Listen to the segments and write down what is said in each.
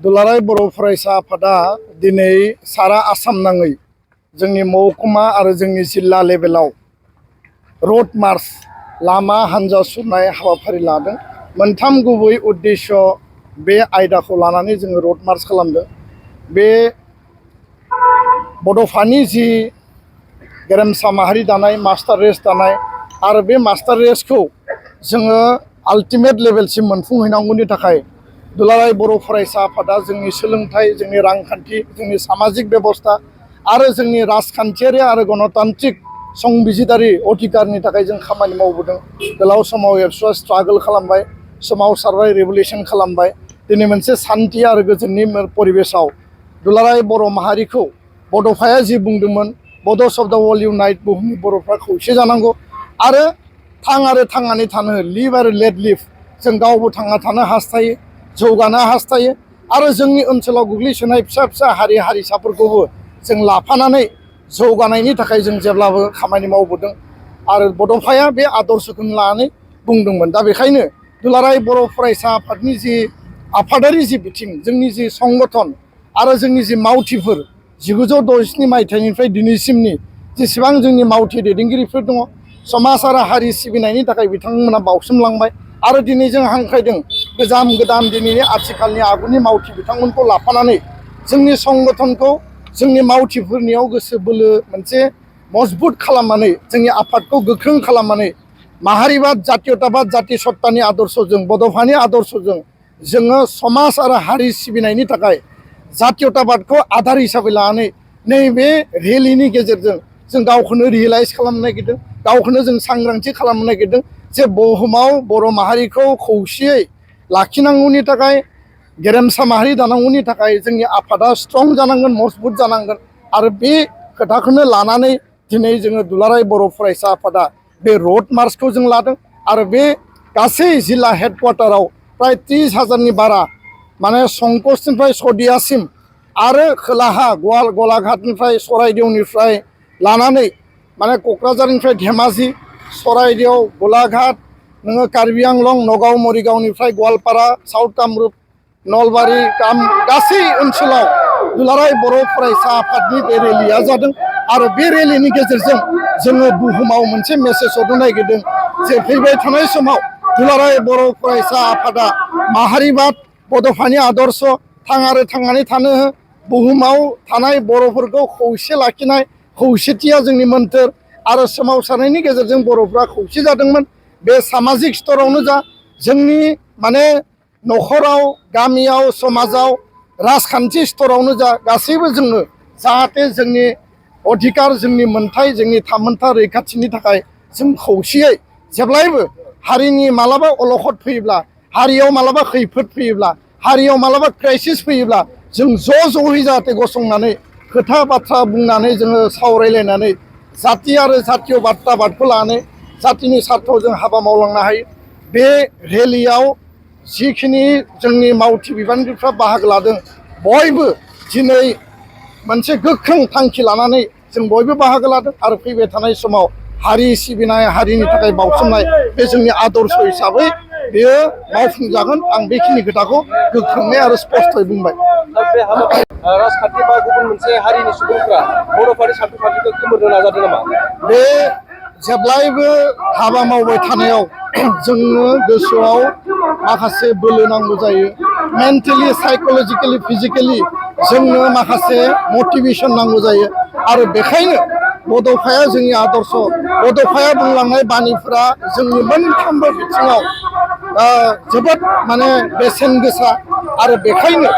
दुलाराय बर' फरायसा आफादा दिनै सारा आसाम नाङै जोंनि महकुमा आरो जोंनि जिल्ला लेभेलाव रोड मार्च लामा हान्जा सुरनाय हाबाफारि लादों। मोनथाम गुबै उद्देश्य बे आयदाखौ लानानै जोङो रोड मार्च खालामदों। बे बड'फानि जि गेरेमसा माहारि दानाय मास्टार रेस दानाय आरो बे मास्टार रेसखौ जोङो आल्टिमेट लेभेलसिम मोनफुंहैनांगौनि थाखाय दुलाराय बर' फरायसा आफादा जोंनि सोलोंथाइ, जोंनि रांखान्थि, जोंनि सामाजिक बेबस्था आरो जोंनि राजखान्थियारि आरो गणतान्त्रिक संबिजिदारि अधिकारनि थाखाय जों खामानि मावबोदों। गोलाव समाव एबसुआ स्ट्रागल खालामबाय, सोमावसारबाय, रिभलिउसन खालामबाय। दिनै मोनसे सान्थि आरो गोजोननि परिबेसाव दुलाराय बर' माहारिखौ बड'फाया जि बुंदोंमोन, बड'स अफ द वर्ल्ड इउनाइट, बुहुमनि बर'फ्रा खौसे जानांगौ आरो थांनानै थानो लिभ आरो लेट लिभ। जों गावबो थांना थानो हास्थायो, जौगानो हास्थायो आरो जोंनि ओनसोलाव गोग्लैसोनाय फिसा फिसा हारि हारिसाफोरखौबो जों लाफानानै जौगानायनि थाखाय जों जेब्लाबो खामानि मावबोदों आरो बड'फाया बे आदर्शखौनो लानानै बुंदोंमोन। दा बेखायनो दुलाराय बर' फरायसा आफादनि जि आफादारि जि बिथिं, जोंनि जि संगठन आरो जोंनि जि मावथिफोर 1967 मायथाइनिफ्राय दिनैसिमनि जेसेबां जोंनि मावथि दैदेनगिरिफोर दङ, समाज आरो हारि सिबिनायनि थाखाय बिथांमोना बावसोमलांबाय आरो दिनै जों हांख्रायदों गोदान दिनैनि आथिखालनि आगुनि मावथि बिथांमोनखौ लाफानानै जोंनि संगठनखौ जोंनि मावथिफोरनियाव गोसो बोलो मोनसे मजबुत खालामनानै जोंनि आफादखौ गोख्रों खालामनानै माहारिबाद, जातीयताबाद, जाति सत्तानि आदर्शजों, बड'फानि आदर्शजों जोङो समाज आरो हारि सिबिनायनि थाखाय जातीयताबादखौ आधार हिसाबै लानानै नैबे रेलिनि गेजेरजों जों गावखौनो रियेलाइज खालामनो नागिरदों, गावखौनो जों सांग्रांथि खालामनो नागिरदों जे बुहुमाव बर' माहारिखौ खौसेयै लाखिनांगौनि थाखाय, गेरेमसा माहारि दानांगौनि थाखाय जोंनि आफादा स्ट्रं जानांगोन, मजबुत जानांगोन। आरो बे खोथाखौनो लानानै दिनै जोङो दुलाराय बर' फरायसा आफादा बे रोड मार्चखौ जों लादों आरो बे गासै जिल्ला हेडक्वार्टाराव प्राय 30,000नि बारा माने संकसनिफ्राय सदियासिम आरो खोलाहा गलाघाटनिफ्राय सराइदेवनिफ्राय लानानै माने क'क्राझारनिफ्राय धेमाजि, सराइदेव, गलाघाट, नोङो कार्बि आंलं, नगाव, मरिगावनिफ्राय गवालपारा, साउथ कामरुप, नलबारि, गासै ओनसोलाव दुलाराय बर' फरायसा आफादनि बे रेलिया जादों आरो बे रेलिनि गेजेरजों जोङो बुहुमाव मोनसे मेसेज हरनो नागिरदों जे फैबाय थानाय समाव दुलाराय बर' फरायसा आफादा माहारिबाद, बड'फानि आदर्श थांनानै थानो, बुहुमाव थानाय बर'फोरखौ खौसे लाखिनाय, खौसेथिया जोंनि मोन्थोर आरो सोमावसारनायनि गेजेरजों बर'फ्रा खौसे जादोंमोन। बे सामाजिक स्तरावनो जा, जोंनि माने न'खराव, गामियाव, समाजाव, राजखान्थि स्तरावनो जा, गासैबो जोङो जाहाथे जोंनि अधिकार, जोंनि मोन्थाय, जोंनि थामोन्था रैखाथिनि थाखाय जों खौसेयै जेब्लायबो हारिनि मालाबा अलखद फैयोब्ला, हारियाव मालाबा खैफोद फैयोब्ला, हारियाव मालाबा क्राइसिस फैयोब्ला जों ज'यै जाहाथे गसंनानै खोथा बाथ्रा बुंनानै जोङो सावरायलायनानै जाति आरो जातीयताबादखौ लानानै जातिनि सार्थआव जों हाबा मावलांनो हायो। बे रेलियाव जिखिनि जोंनि मावथि बिबानगिरिफ्रा बाहागो लादों, बयबो दिनै मोनसे गोख्रों थांखि लानानै जों बयबो बाहागो लादों आरो फैबाय थानाय समाव हारि सिबिनाय, हारिनि थाखाय बावसोमनाय बे जोंनि आदर्श हिसाबै बेयो मावफुंजागोन। आं बेखिनि खोथाखौ गोख्रोङै आरो स्पष्टयै बुंबाय। बे हाबाफारि राजखान्थि बा गुबुन मोनसे हारिनि सुबुंफ्रा बर'फोरनि सानथौ-फारथिखौ खोमोरनो नाजादों नामा? बे जेब्लायबो हाबा मावबाय थानायाव जोंनो गोसोआव माखासे बोलो नांगौ जायो, मेन्टेलि, साइक'लजिकेलि, फिजिकेलि जोंनो माखासे मटिभेसन नांगौ जायो आरो बेखायनो बड'फाया जोंनि आदर्श, बड'फाया बुंलांनाय बाणीफोरा जोंनि मोनफ्रोमबो बिथिङाव जोबोद माने बेसेन गोसा आरो बेखायनो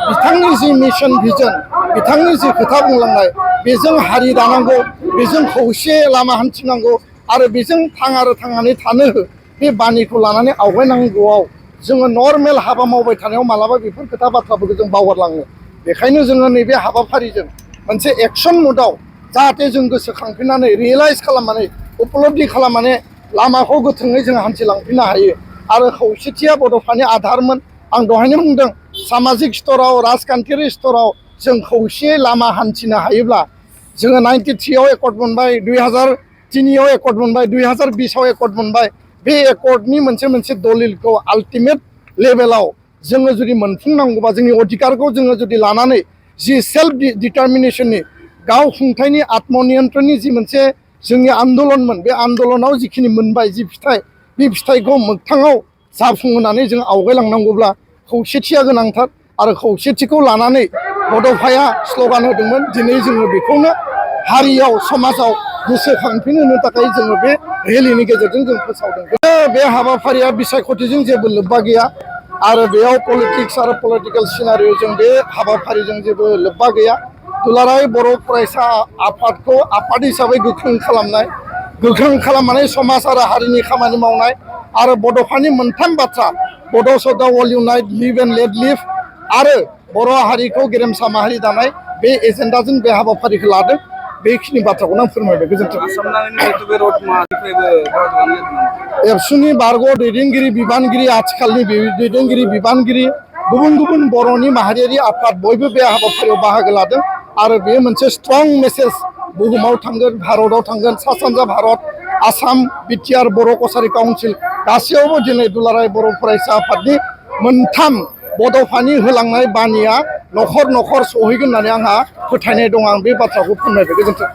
बिथांनि जि मिशन भिजन, बिथांनि जि खोथा बुंलांनाय, बेजों हारि दानांगौ, बेजों खौसे लामा हान्थिनांगौ आरो बेजों थांनानै थानो बे बाणीखौ लानानै आवगायनांगौआव जोङो नर्मेल हाबा मावबाय थानायाव मालाबा बेफोर खोथा बाथ्राफोरखौ जों बावगारलाङो। बेखायनो जोङो नैबे हाबाफारिजों मोनसे एक्सन मुडआव जाहाथे जों गोसोखांफिननानै, रियेलाइज खालामनानै, उपलब्धि खालामनानै लामाखौ गोथोङै जों हान्थिलांफिननो हायो। आरो खौसेथिया बड'फानि आधारमोन। आं दहायनो बुंदों, सामाजिक स्तराव, राजखान्थियारि स्तराव जों खौसेयै लामा हान्थिनो हायोब्ला जोङो 93आव एकर्ड मोनबाय, 2003आव एकर्ड मोनबाय, 2020आव एकर्ड मोनबाय। बे एकर्डनि मोनसे दलिलखौ आल्टिमेट लेभेलाव जोङो जुदि मोनफुंनांगौबा जोंनि अधिकारखौ जोङो जुदि लानानै जि सेल्फ डिटारमिनेसननि गाव खुंथायनि आत्मनियन्त्रणनि जि मोनसे जोंनि आन्दलनमोन बे आन्दलनाव जिखिनि मोनबाय जि फिथाइ बे फिथाइखौ मोगथाङाव जाफुंहोनानै जों आवगायलांनांगौब्ला खौसेथिया गोनांथार आरो खौसेथिखौ लानानै बड'फाया स्ल'गान होदोंमोन दिनै जोङो बेखौनो हारियाव समाजाव गोसोखांफिनहोनो थाखाय जोङो बे रेलिनि गेजेरजों जों फोसावदों बे हाबाफारिया बिसायख'थिजों जेबो लोब्बा गैया आरो बेयाव पलिटिक्स आरो पलिटिकेल सिनारिय'जों बे हाबाफारिजों जेबो लोब्बा गैया दुलाराय बर' फरायसा आफादखौ आफाद हिसाबै गोख्रों खालामनानै समाज आरो हारिनि खामानि मावनाय आरो बड'फानि मोनथाम बाथ्रा बड' सदा अल इउनाइट लिभ एन्ड लेट लिभ आरो बर' हारिखौ गेरेमसा माहारि दानाय बे एजेन्डाजों बे हाबाफारिखौ लादों बेखिनि बाथ्राखौनो आं फोरमायबाय गोजोन्थों एबसुनि बारग' दैदेनगिरि बिबानगिरि आथिखालनि दैदेनगिरि बिबानगिरि गुबुन गुबुन बर'नि माहारियारि आफाद बयबो बे हाबाफारियाव बाहागो लादों आरो बेयो मोनसे स्ट्रं मेसेज बुहुमाव थांगोन भारताव थांगोन सा सानजा भारत आसाम बिटिआर बर' कसारि काउन्सिल गासैयावबो दिनै दुलाराय बर' फरायसा आफादनि मोनथाम बड'फानि होलांनाय बानिया न'खर न'खर सहैगोन होननानै आंहा फोथायनाय दं आं बे बाथ्राखौ फोरमायबाय गोजोन्थों